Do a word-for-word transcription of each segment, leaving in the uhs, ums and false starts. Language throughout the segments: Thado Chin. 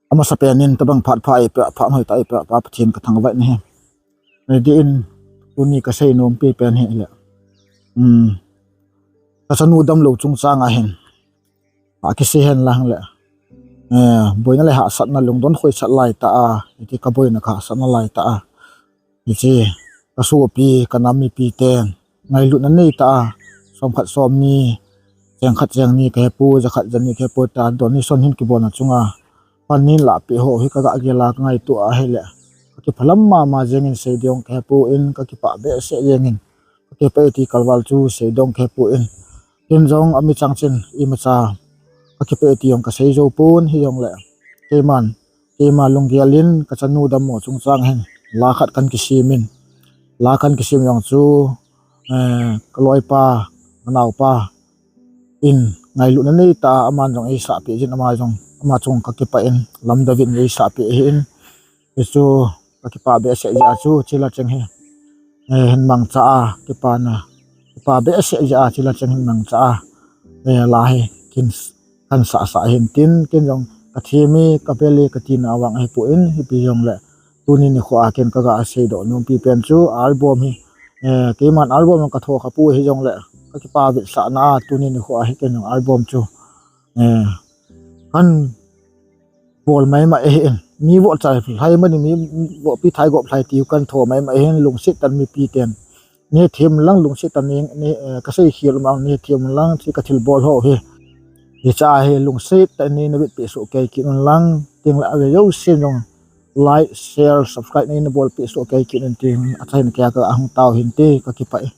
Amasapen in tabang phat pha eipeh, phat hoitah eipeh, Pa Pathen kathangvah nahi. Hiti in tuni kasei nompi pen hi le, um, kachanu damlou chungchang a hin, akisei hen lang le, eh, boina le hahsatna lungdon khoisat laitah a, hiti kaboina kahahsatna laitah a, hiche kasopi, kanam mipiten ngailutna neitah a, somkhat somni, cheng khat cheng ni kahepoi, jakhat jani kahepoi tia donation hin kibolna chunga pan hin lahpeh ho hi kagah gel a kangaito ahile, kakiphalam mama jengin, seiding kahepon, kakipah behseh jengin, kakipah e ti kalval chu seiding kahepon, ken jong amichang chun imacha kakipah e ti jong kasei jou pon, hijongle keiman, keima lunggel in kachanu dammo chungchang hin la khat kan kisem in, la kan kisem jong chu, eh, kaloipa, kanaopa in ngailutna neitah a aman jong eisahpeh jin, ama jong, ama chung kakipah in, lamdou in eisahpeh ahin, hichu kakipah behseh jeh a chu chila cheng hi, eh, hin mangcha a, kipana, kipah behseh jeh a chila cheng hin mangcha a, eh, la hi kin, kan sahsah hin tin, ken jong kathem e, kabel e katina vang ahipon, hipi jongle tuni nikho a ken kagah seidoh nompi pen chu album hi, eh, keiman album jong katho khapoi, hijongle kakipah vetsahna a tuni nikho a hi ken jong album chu, eh, kan bol maimai ahin, mi vohchai lhai mani, mi vohpi thaigop lhai tiu kan tho maimai ahin, lungset tah in mipiten neithem lang, lungset tah in nei, eh, kasei khel mang, neithem lang, hiche kathilbol ho hi, hiche a hi lungset tah in neina vetpeh soh kei kit un lang, tin le ave jousen jong like, share, subscribe neina bolpeh soh kei kit un tin, achaina keiya kahung tao hinte, kakipah e.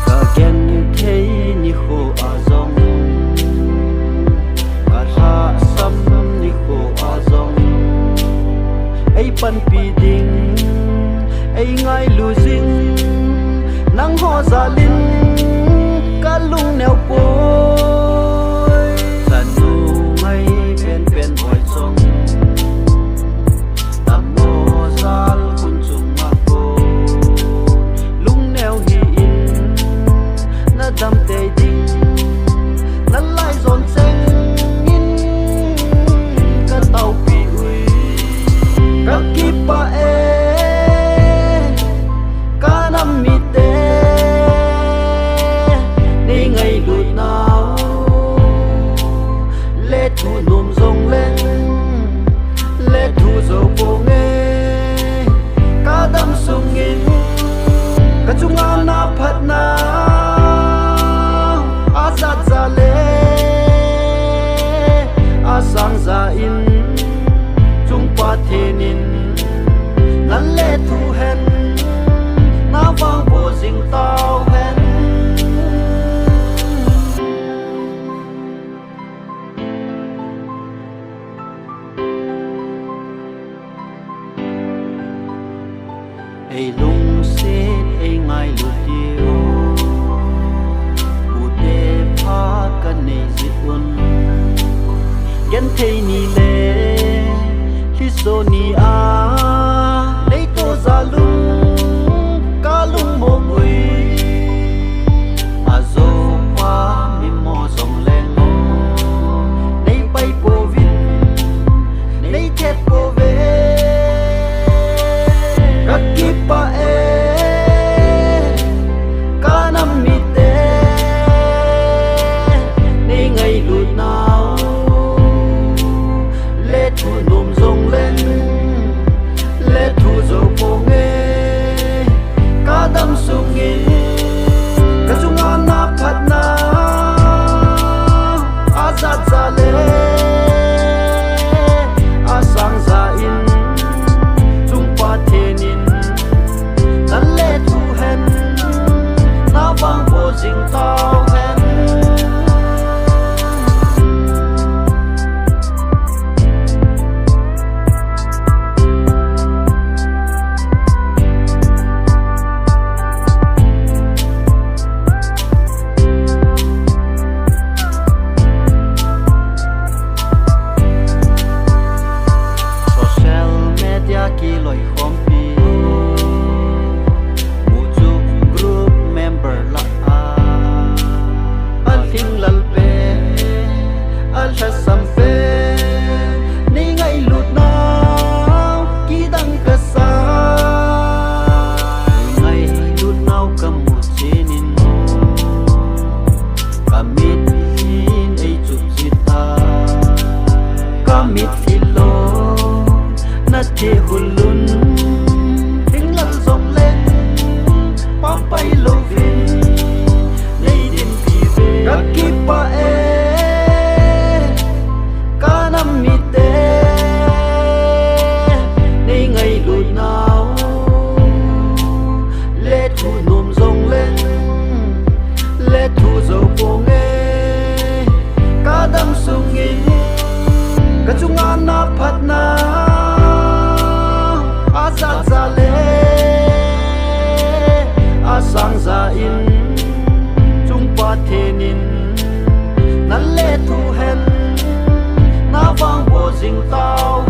Kagenthei nikho a jong, kalhahsam nikho a jong, eipanpi ding, eingailu jing, nangho jal in kalungneo poi. Chanu mai penpen hoi jong, dammo jal khun chunga kon, lungneo hih in, nadam tei ding, nalai jon cheng in kataopi uve. Kakipah e, Kamu chenin, kamit in eichup jing tai. Kamit ilou na thehulun, thinglhang jongleng, papai louvin, neidinpi uve. Kakipah e, kanam mite, neingailutnau. Lethu nom jongleng, lethu jou ponge. Kadam sungin, kachunga na phatna ajat jat le asang jat in, Chungpa Pathen in nalethuhen, navangboh jing tau.